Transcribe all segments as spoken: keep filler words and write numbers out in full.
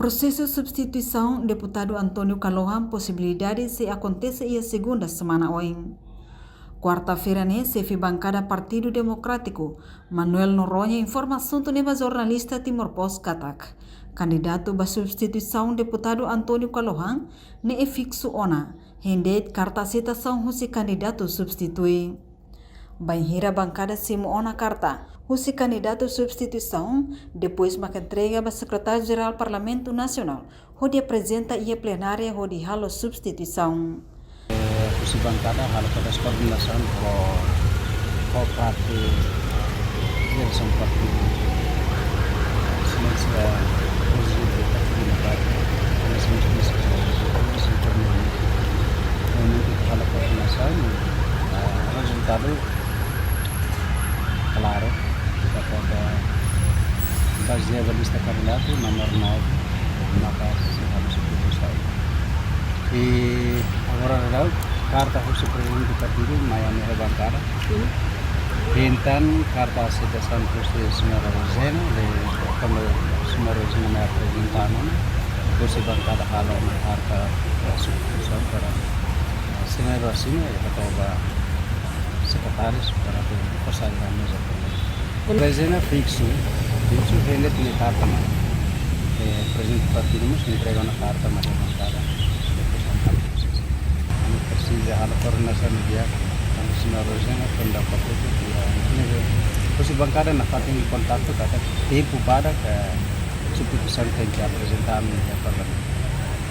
Prosesu substituisaun Deputadu António Kalohan posibilidade sei akontese iha segunda semana oin. Kuarta-feira ne'e, xefe bankada Partidu Demokrátiku, Manuel Noronha, informa asuntu ne'e ba jornalista Timor Post katak kandidatu ba substituisaun Deputadu António Kalohan ne'e fiksu ona, hein de'it karta aseitasaun husi kandidatu substitui. Bainhira bankada simu ona karta husi kandidatu substituisaun, depois maka entrega ba Sekretáriu-Jerál Parlamentu Nasionál, hodi aprezenta iha plenária hodi halo substituisaun. Eh, husi bankada halo todas koordenasaun ho, ho parte diresaun partidu. Exelénsia Prezidente Partidu Demokrátiku, Exelénsia Ministru Señór Vice-Primeiru-Ministru, momentu ke halo koordenasaun, ah, rezultadu klaru, ita kota bazeia ba lista kandidatu nomor nove, maka sei halo substituisaun. I agora daudaun karta husi prezidente partidu mai ami iha bankada. Entaun karta aseitasaun husi señora Rosena, de kuandu señora Rosena mai aprezenta ona, husi bankada halo ona karta substituisaun para señora Rosena, i ita ba sekretáriu para atu fó sai ba meza. Prezidente fiksu, fiksu, hein de'it nia karta mai. Eh, prezidente partidu mós entrega ona karta mai iha bankada. Depois ami halo prosesu. Ami presiza halo koordenasaun di'ak, ami señora Rosena, kuandu dapat itu, dia, ne'e, husi bankada nafatin kontaktu, katak tempu badak, eh, substituisaun tenke aprezenta ami iha parlamentu.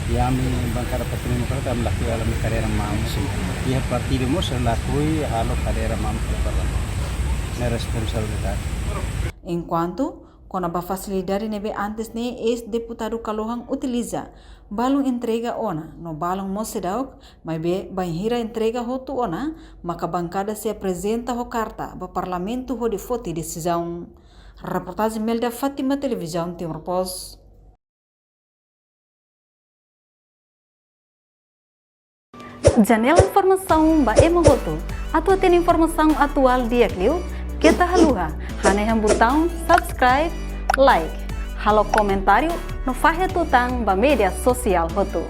I ami bankada Partidu Demokrátiku, ami lakohi halo ami karreira mamuk. Iha partidu mós lakohi halo karreira mamuk iha parlamentu. Ne'e responsabilidade. Enkuantu, kona-ba fasilidade ne'ebé antes ne'e eis-deputadu Kalohan utiliza, balun entrega ona, no balun mós seidauk, maibé bainhira entrega hotu ona, maka bankada sei aprezenta ho karta ba parlamentu hodi foti desizaun. Reportajen Melda Fátima, Televizaun Timor Post. Janela informasaun ba ema hotu. Atu hatene informasaun atuál di'ak liu, keta haluha hanehan butaun subscribe, like, halo komentáriu no fahe tutan ba média sosiál hotu.